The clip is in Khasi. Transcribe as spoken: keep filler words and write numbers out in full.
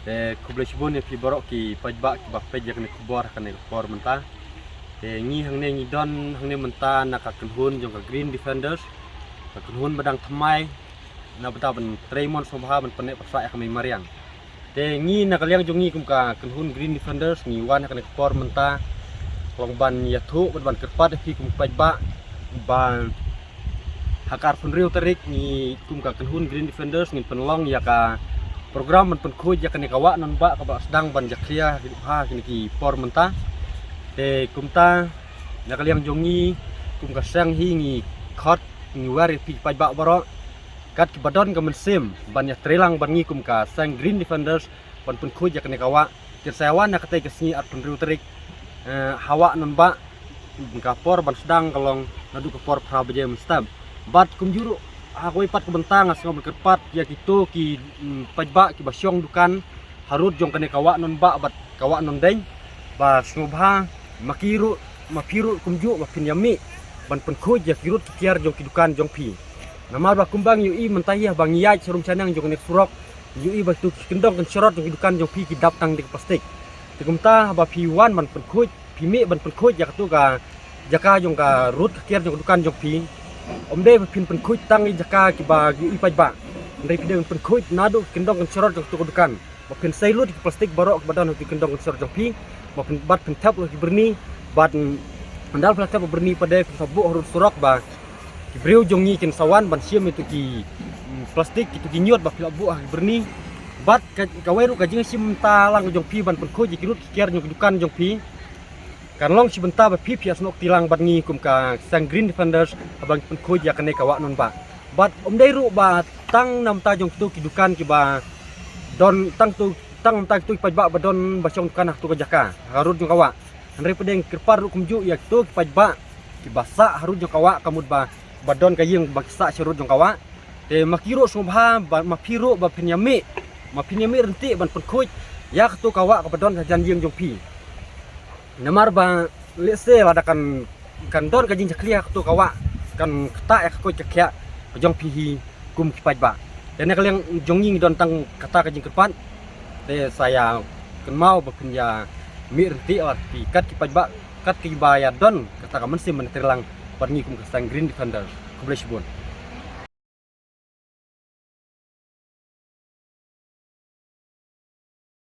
Eh, khublei shibun ïa phi baroh ki paidbah kiba peit ïa kane ka khubor ha kane ka por mynta. Te ngi hangne ngi don hangne mynta na ka kynhun jong ka Green Defenders, ka kynhun ba dang thymmai na bynta ban trei mon sngewbha ban pynneh pynsah ïa ka mei mariang. Te ngi na ka liang jong ngi kum ka kynhun Green Defenders ngi wan ha kane ka por mynta long ban ïathuh bad ban kyrpad ïa phi kum paidbah ba ha ka arphew hynriew tarik ngi kum ka kynhun Green Defenders ngin pynlong ïa ka program ban pynkhuid ïa kane ka wah nongbah kaba sdang ban jakhlia ha kine ki por mynta. Te kumta na ka liang jong ngi kum ka seng hi ngi khot ngi wer ïa phi paidbah baroh kat kiba don ka mynsiem ban ïatreilang bad ngi kum ka seng Green Defenders ban pynkhuid ïa kane ka wah. Kin sa ïa wan ha katei ka sngi arphew hynriew tarik, eh, ha wah nongbah ka por ban sdang ka long naduh ka por phra baje mynstep. Bad kumjuh ruh ha kawei pat ka bynta nga sngew ban kyrpad ïa kito ki, mm, paidbah kiba shong dukan harud jong kane ka wah nongbah bad ka wah nondeiñ ba sngewbha ma ki ruh ma phi ruh kumjuh ba phin ïa mih ban pynkhuid ïa ki rud ki tiar jong ki dukan jong phi. Namar ba kumba ngi ïohi mynta hi haba ngi ïaid sharum shaneng jong kane ka surok ngi ïohi ba kito ki kyndong kynsharot jong ki dukan jong phi ki dap tang da ki plastik. Te kumta haba phi wan ban pynkhuid phi mih ban pynkhuid ïa kato ka jaka jong ka rud ka tiar jong ka dukan jong phi. Ym dei ba phin pynkhuid tang ïa jaka kiba ngi ïohi paidbah. Hynrei phi dei ban pynkhuid naduh ki kyndong kynsharot jong kato ka dukan. Ba phin sei lut ki plastik baroh kiba don ha ki kyndong kynsharot jong phi. Ba phin bad phin thep lut ki byrni bad, mm, ynda phi la thep byrni pat de phin sa buh harud surok ba ki briew jong ngi kin sa wan ban shim ïa kito ki, mm, plastik kito ki ñiut ba phi la buh ha ki byrni. Bad ka, kawei ruh ka jingshim bynta lang jong phi ban pynkhuid ïa ki rud ki tiar jong ki dukan jong phi. Kan long shi bynta ba phi phi ïasnoh kti lang bad ngi kum ka seng Green Defenders haba ngi pynkhuid ïa kane ka wah nongbah. Bad ym dei ruh ba tang na bynta jong kito ki dukan kiba don tang tu tang na bynta kito ki paidbah ba don ba shong dukan ha kato ka jaka harud jong ka wah. Hynrei pat de ngi kyrpad ruh kumjuh ïa kito ki paidbah kiba sah harud jong ka wah ka mut ba ba don ka ïing ba ki sah sharud jong ka wah. Te ma ki ruh sngewbha ba ma phi ruh ba phin ïa mih ma phin ïa mih ryntih ban pynkhuid ïa kato ka wah kaba don hajan ïing jong phi. Namar ba lehse lada kan kan don ka jingjakhlia ha kato ka wah kan ktah ïa ka koit ka khiah ka jong phi hi kum ki paidbah. Te na ka liang jong ngi ngi don tang kata ka jingkyrpad. Te sa ïa kynmaw ba phin ïa mih ryntih bad phi kat ki paidbah kat kiba ïa don kata ka mynsiem ban trei lang bad ngi kum ka seng Green Defenders. Khublei shibun.